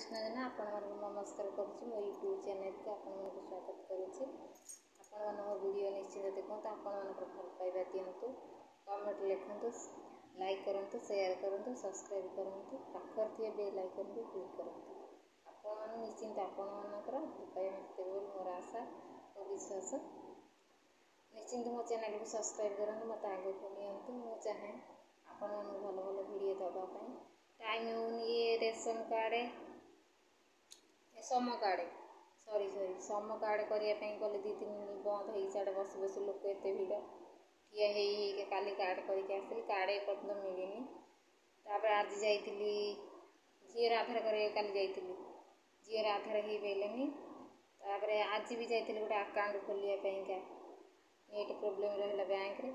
ଜ୍ୟୋତ୍ସ୍ନା ଜେନା, ଆପଣମାନଙ୍କୁ ନମସ୍କାର କରୁଛି। ମୋ ୟୁଟ୍ୟୁବ୍ ଚ୍ୟାନେଲ୍କୁ ଆପଣମାନଙ୍କୁ ସ୍ୱାଗତ କରୁଛି। ଆପଣମାନେ ମୋ ଭିଡ଼ିଓ ନିଶ୍ଚିତ ଦେଖନ୍ତୁ, ଆପଣମାନଙ୍କର ଭଲ ପାଇବା ଦିଅନ୍ତୁ, କମେଣ୍ଟ ଲେଖନ୍ତୁ, ଲାଇକ୍ କରନ୍ତୁ, ସେୟାର କରନ୍ତୁ, ସବସ୍କ୍ରାଇବ୍ କରନ୍ତୁ, ପାଖରେ ଥିବା ବେଲ୍ ଆଇକନ୍କୁ କ୍ଲିକ୍ କରନ୍ତୁ। ଆପଣମାନେ ନିଶ୍ଚିନ୍ତ ଆପଣମାନଙ୍କର ଭଲ ପାଇବା ମୋତେ ଦେବେ ବୋଲି ମୋର ଆଶା ଓ ବିଶ୍ୱାସ। ନିଶ୍ଚିନ୍ତ ମୋ ଚ୍ୟାନେଲ୍କୁ ସବସ୍କ୍ରାଇବ୍ କରନ୍ତୁ, ମୋତେ ଆଗକୁ ନିଅନ୍ତୁ। ମୁଁ ଚାହେଁ ଆପଣମାନଙ୍କୁ ଭଲ ଭଲ ଭିଡ଼ିଓ ଦେବା ପାଇଁ। ଟାଇମ୍ ହେଉନି। ଇଏ ରେସନ୍ କାର୍ଡ଼, ସମ କାର୍ଡ଼, ସରି ସରି, ସମ କାର୍ଡ଼ କରିବା ପାଇଁ ଗଲେ 2 3 ଦିନ ବନ୍ଦ ହେଇକି ସିଆଡ଼େ ବସି ବସି, ଲୋକ ଏତେ ଭିଡ଼, ଠିଆ ହେଇ ହେଇକି କାଲି କାର୍ଡ଼ କରିକି ଆସିଲି। କାର୍ଡ଼ ଏପର୍ଯ୍ୟନ୍ତ ମିଳିନି। ତାପରେ ଆଜି ଯାଇଥିଲି ଝିଅର ଆଧାର କରିବାକୁ। କାଲି ଯାଇଥିଲି, ଝିଅର ଆଧାର ହେଇପାରିଲାନି। ତାପରେ ଆଜି ବି ଯାଇଥିଲି ଗୋଟେ ଆକାଉଣ୍ଟ ଖୋଲିବା ପାଇଁକା। ନେଟ୍ ପ୍ରୋବ୍ଲେମ୍ ରହିଲା ବ୍ୟାଙ୍କରେ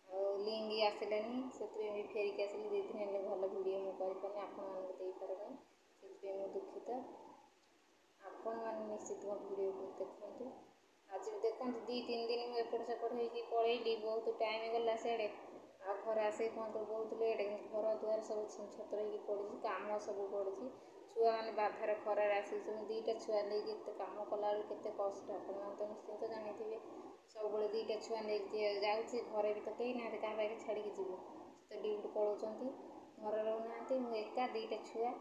ଆଉ ଲିଙ୍କ ଆସିଲାନି, ସେଥିପାଇଁ ବି ଫେରିକି ଆସିଲି। 2 ଦିନ ହେଲେ ଭଲ ଭିଡ଼ିଓ ମୁଁ କରିପାରୁନି, ଆପଣମାନଙ୍କୁ ଦେଇପାରୁନି, ସେଥିପାଇଁ ମୁଁ ଦୁଃଖିତ। ଆପଣମାନେ ନିଶ୍ଚିତ ମୋ ଭିଡ଼ିଓକୁ ଦେଖନ୍ତୁ। ଆଜି ବି ଦେଖନ୍ତୁ, 2 3 ଦିନ ମୁଁ ଏପଟ ସେପଟ ହେଇକି ପଳେଇଲି, ବହୁତ ଟାଇମ୍ ଗଲା ସିଆଡ଼େ। ଆଉ ଘରେ ଆସିକି ପହଞ୍ଚୁ ବହୁତ ଲେଟ୍। ଘର ଦୁଆର ସବୁ ଛିନଛତ୍ର ହେଇକି ପଡ଼ିଛି, କାମ ସବୁ ପଡ଼ିଛି। ଛୁଆମାନେ ବାଧାରେ ଖରାରେ ଆସିକି, ଦୁଇଟା ଛୁଆ ନେଇକି ଏତେ କାମ କଲାବେଳକୁ କେତେ କଷ୍ଟ, ଆପଣମାନେ ତ ନିଶ୍ଚିନ୍ତ ଜାଣିଥିବେ। ସବୁବେଳେ ଦୁଇଟା ଛୁଆ ନେଇକି ଯାଉଛି, ଘରେ ବି ତ କେହି ନାହାନ୍ତି, କାହା ପାଖରେ ଛାଡ଼ିକି ଯିବୁ? ସେ ତ ଡ୍ୟୁଟି ପଳାଉଛନ୍ତି, ଘରେ ରହୁନାହାନ୍ତି। ମୁଁ ଏକା, ଦୁଇଟା ଛୁଆ,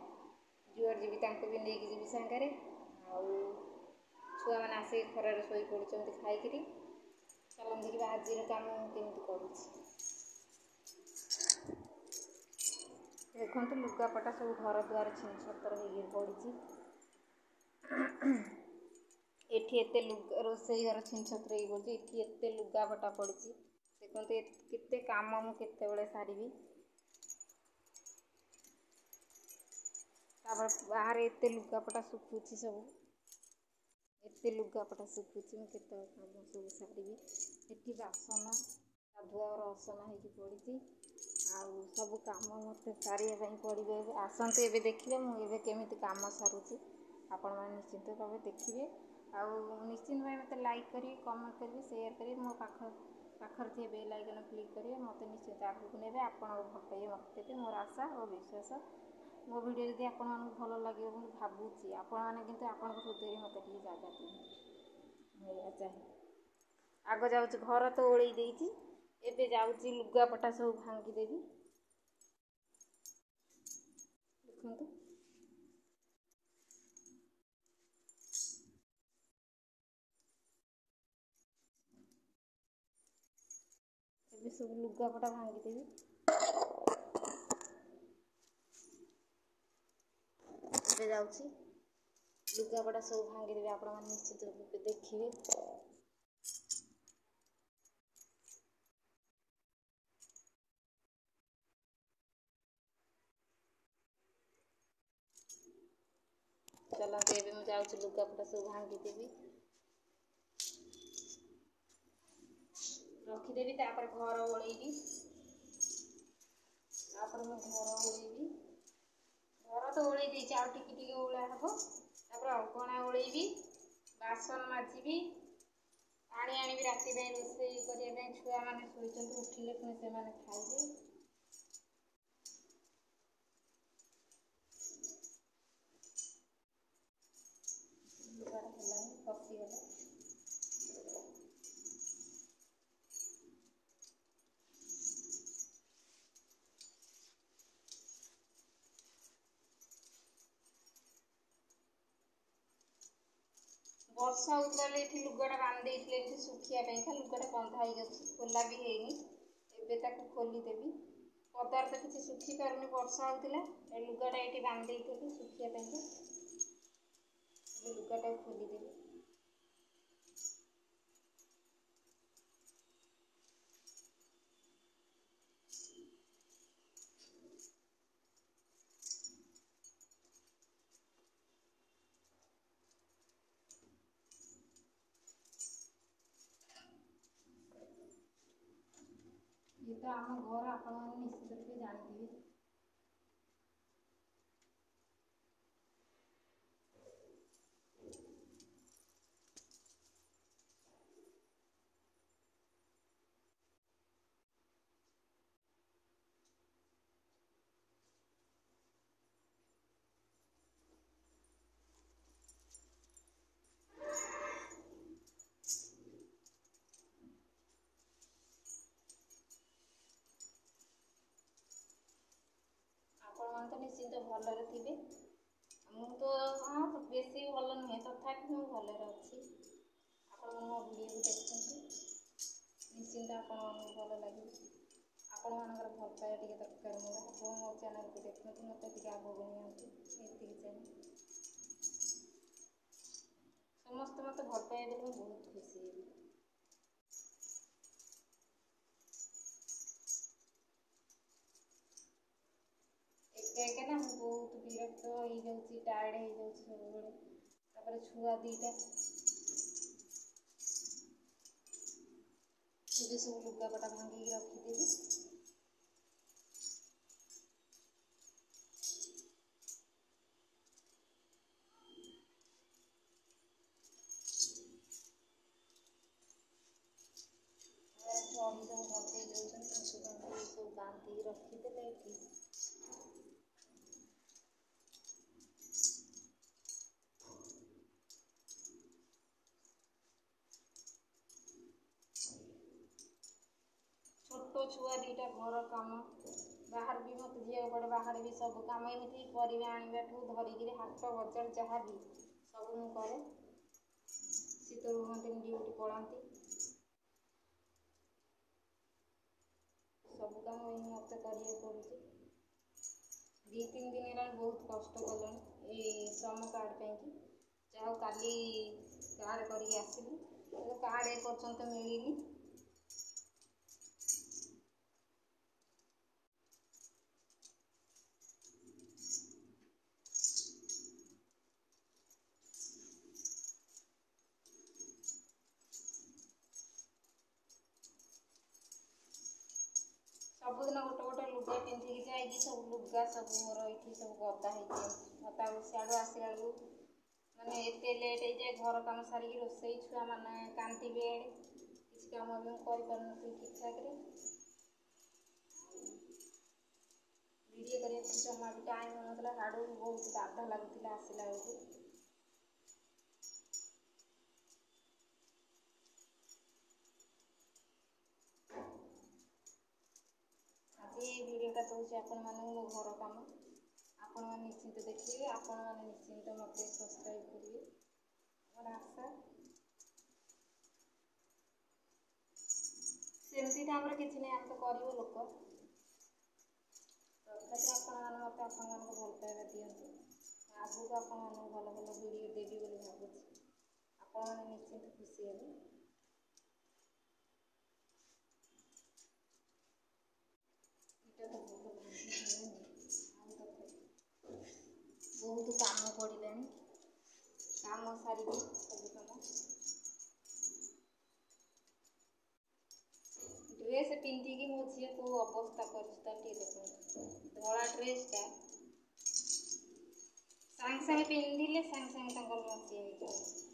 ଯୁଆଡ଼େ ଯିବି ତାଙ୍କୁ ବି ନେଇକି ଯିବି ସାଙ୍ଗରେ। ଆଉ ଛୁଆମାନେ ଆସିକି ଖରାରେ ଶୋଇ ପଡ଼ୁଛନ୍ତି ଖାଇକିରି। ଚାଲନ୍ତୁ ଦେଖିବା ଆଜିର କାମ ମୁଁ କେମିତି କରୁଛି। ଦେଖନ୍ତୁ, ଲୁଗାପଟା ସବୁ ଘର ଦୁଆର ଛିନଛତ୍ର ହେଇକି ପଡ଼ିଛି। ଏଠି ଏତେ ଲୁଗା, ରୋଷେଇ ଘର ଛିନଛତ୍ର ହେଇକି ପଡ଼ିଛି। ଏଠି ଏତେ ଲୁଗାପଟା ପଡ଼ିଛି। ଦେଖନ୍ତୁ, କେତେ କାମ ମୁଁ କେତେବେଳେ ସାରିବି? ତାପରେ ବାହାରେ ଏତେ ଲୁଗାପଟା ଶୁଖୁଛି ସବୁ, ଏତେ ଲୁଗାପଟା ଶୁଖୁଛି। ମୁଁ କେତେବେଳେ କାମ ସବୁ ସାରିବି? ଏଠି ବାସନ ଗାଧୁଆ ଘର ଅସନା ହେଇକି ପଡ଼ିଛି। ଆଉ ସବୁ କାମ ମୋତେ ସାରିବା ପାଇଁ ପଡ଼ିବ ଏବେ। ଆସନ୍ତୁ ଏବେ ଦେଖିବେ ମୁଁ ଏବେ କେମିତି କାମ ସାରୁଛି। ଆପଣମାନେ ନିଶ୍ଚିନ୍ତ ଭାବେ ଦେଖିବେ ଆଉ ନିଶ୍ଚିନ୍ତ ଭାବେ ମୋତେ ଲାଇକ୍ କରିବେ, କମେଣ୍ଟ କରିବେ, ସେୟାର କରିବେ, ମୋ ପାଖରେ ଥିବା ବେଲ୍ ଆଇକନ୍ କ୍ଲିକ୍ କରିବେ। ମୋତେ ନିଶ୍ଚିନ୍ତ ଆଗକୁ ନେବେ, ଆପଣଙ୍କ ଭଲ ପାଇବା ମୋତେ ଦେବେ, ମୋର ଆଶା ଓ ବିଶ୍ୱାସ। ମୋ ଭିଡ଼ିଓ ଯଦି ଆପଣମାନଙ୍କୁ ଭଲ ଲାଗିବ ବୋଲି ଭାବୁଛି, ଆପଣମାନେ କିନ୍ତୁ ଆପଣଙ୍କ ହୃଦୟରେ ମୋତେ ଟିକେ ଜାଗା ଦିଅନ୍ତୁ, ମୁଁ ଏଇଆ ଚାହେଁ। ଆଗ ଯାଉଛି, ଘର ତ ଓଳେଇ ଦେଇଛି, ଏବେ ଯାଉଛି ଲୁଗାପଟା ସବୁ ଭାଙ୍ଗିଦେବି। ଦେଖନ୍ତୁ, ଏବେ ସବୁ ଲୁଗାପଟା ଭାଙ୍ଗିଦେବି। ଏବେ ଯାଉଛି ଲୁଗାପଟା ସବୁ ଭାଙ୍ଗିଦେବି, ଆପଣମାନେ ନିଶ୍ଚିତ ରୂପେ ଦେଖିବେ। ଚାଲନ୍ତୁ, ଏବେ ମୁଁ ଯାଉଛି ଲୁଗାପଟା ସବୁ ଭାଙ୍ଗିଦେବି, ରଖିଦେବି। ତାପରେ ଘର ଓଳେଇବି। ତାପରେ ମୁଁ ଘର ଓଳେଇବି। ଘର ତ ଓଳେଇ ଦେଇଛି, ଆଉ ଟିକେ ଟିକେ ଓଳା ହବ। ତାପରେ ଅଗଣା ଓଳେଇବି, ବାସନ ମାଜିବି, ପାଣି ଆଣିବି ରାତି ପାଇଁ ରୋଷେଇ କରିବା ପାଇଁ। ଛୁଆମାନେ ଶୋଇଛନ୍ତି, ଉଠିଲେ ପୁଣି ସେମାନେ ଖାଇବେ। ଲୁଗାଟା ହେଲାନି, ଖସିଗଲା। ବର୍ଷା ହେଉଥିଲା ବେଳେ ଏଠି ଲୁଗାଟା ବାନ୍ଧି ଦେଇଥିଲେ ଏମିତି ଶୁଖିବା ପାଇଁକା। ଲୁଗାଟା ବନ୍ଧା ହେଇକି ଅଛି, ଖୋଲା ବି ହେଇନି। ଏବେ ତାକୁ ଖୋଲିଦେବି। ପଦାରେ ତ କିଛି ଶୁଖି ପାରୁନି, ବର୍ଷା ହେଉଥିଲା। ଏ ଲୁଗାଟା ଏଇଠି ବାନ୍ଧି ଦେଇଥିଲି ଶୁଖିବା ପାଇଁକା। ଏବେ ଲୁଗାଟାକୁ ଖୋଲିଦେବି। ଇଏ ତ ଆମ ଘର, ଆପଣମାନେ ନିଶ୍ଚିତ ରୂପେ ଜାଣିଥିବେ। ନିଶ୍ଚିନ୍ତ ଭଲରେ ଥିବେ। ମୁଁ ତ ହଁ ବେଶୀ ଭଲ ନୁହେଁ, ତଥାପି ମୁଁ ଭଲରେ ଅଛି। ଆପଣମାନେ ମୋ ଭିଡ଼ିଓକୁ ଦେଖନ୍ତୁ, ନିଶ୍ଚିନ୍ତ ଆପଣମାନଙ୍କୁ ଭଲ ଲାଗିବ। ଆପଣମାନଙ୍କର ଭଲ ପାଇବା ଟିକେ ଦରକାର ମୋର। ଆପଣ ମୋ ଚ୍ୟାନେଲକୁ ଦେଖନ୍ତୁ, ମୋତେ ଟିକେ ଆଗକୁ ନିଅନ୍ତୁ, ଏତିକି ଚାହେଁ। ସମସ୍ତେ ମୋତେ ଭଲ ପାଇବା ଦେଲେ ମୁଁ ବହୁତ ଖୁସି ହେବି। ଏକା ଏକା ନା ମୁଁ ବହୁତ ବିରକ୍ତ ହେଇଯାଉଛି, ଟାୟାର୍ଡ଼ ହେଇଯାଉଛି ସବୁବେଳେ। ତାପରେ ଛୁଆ ଦୁଇଟା, ଏବେ ସବୁ ଲୁଗାପଟା ଭାଙ୍ଗିକି ରଖିଦେବି। ଚଢ଼ି ସବୁ ଭସେଇ ଦେଉଛନ୍ତି, ତାଙ୍କୁ ବାନ୍ଧିକି ସବୁ ବାନ୍ଧିକି ରଖିଦେଲେ ଏଠି। ଛୋଟ ଛୁଆ ଦୁଇଟା, ଘର କାମ, ବାହାରେ ବି ମୋତେ ଯିବାକୁ ପଡ଼େ, ବାହାରେ ବି ସବୁ କାମ, ଏମିତି ପରିବା ଆଣିବାଠୁ ଧରିକିରି ହାଟ ବଜାର ଯାହା ବି ସବୁ ମୁଁ କରେ। ସିଏ ତ ରୁହନ୍ତିନି, ଡ୍ୟୁଟି ପଳାନ୍ତି। ସବୁ କାମ ଏଇ ମୋତେ କରିବାକୁ ପଡ଼ୁଛି। 2 3 ଦିନ ହେଲାଣି ବହୁତ କଷ୍ଟ କଲେଣି ଏଇ ଶ୍ରମ କାର୍ଡ଼ ପାଇଁକି। ଯାହା ହଉ କାଲି କାର୍ଡ଼ କରିକି ଆସିଲି, କାର୍ଡ଼ ଏପର୍ଯ୍ୟନ୍ତ ମିଳିନି। ସବୁଦିନ ଗୋଟେ ଗୋଟେ ଲୁଗା ପିନ୍ଧିକି ଯାଇକି ସବୁ ଲୁଗା ସବୁ ମୋର ଏଇଠି ସବୁ ଗଦା ହେଇଛି। ମୋତେ ଆଉ ସିଆଡ଼ୁ ଆସିଲା ବେଳକୁ ମାନେ ଏତେ ଲେଟ୍ ହେଇଯାଏ, ଘର କାମ ସାରିକି ରୋଷେଇ, ଛୁଆମାନେ କାନ୍ଦିବେ, ଆଡ଼େ କିଛି କାମ ବି ମୁଁ କରିପାରୁନଥିଲି ଠିକ୍ ଠାକ୍ରେ। ଭିଡ଼ିଓ କରିବାକୁ ଜମା ବି ଟାଇମ୍ ହେଉନଥିଲା, ସିଆଡ଼ୁ ବହୁତ ବାଧା ଲାଗୁଥିଲା ଆସିଲା ବେଳକୁ। ଆଜି ଏଇ ଭିଡ଼ିଓଟା ଦେଉଛି ଆପଣମାନଙ୍କୁ, ମୋ ଘର କାମ ଆପଣମାନେ ନିଶ୍ଚିନ୍ତ ଦେଖିବେ, ଆପଣମାନେ ନିଶ୍ଚିନ୍ତ ମୋତେ ସବସ୍କ୍ରାଇବ୍ କରିବେ, ମୋର ଆଶା। ସେମିତି ତ ଆମର କିଛି ନାହିଁ, ଆମେ ତ ଗରିବ ଲୋକ, ତଥାପି ଆପଣମାନେ ମୋତେ ଆପଣମାନଙ୍କୁ ଭଲ ପାଇବା ଦିଅନ୍ତୁ। ମୁଁ ଆଗକୁ ଆପଣମାନଙ୍କୁ ଭଲ ଭଲ ଭିଡ଼ିଓ ଦେବି ବୋଲି ଭାବୁଛି, ଆପଣମାନେ ନିଶ୍ଚିନ୍ତ ଖୁସି ହେବେ। ଏଇଟା ତ ଭଲ ଭାଙ୍ଗି ହେଉନି। ଆଉ ତଥାପି ବହୁତ କାମ ପଡ଼ିଲାଣି, କାମ ସାରିବି ସବୁ କାମ। ଡ୍ରେସ୍ ପିନ୍ଧିକି ମୋ ଝିଅ କେଉଁ ଅବସ୍ଥା କରିଛି ତାର ଟିକେ ଦେଖନ୍ତୁ। ଧଳା ଡ୍ରେସ୍ଟା ସାଙ୍ଗେ ସାଙ୍ଗେ ପିନ୍ଧିଲେ ସାଙ୍ଗେ ସାଙ୍ଗେ ତାଙ୍କର ମସି ହେଇଯିବ।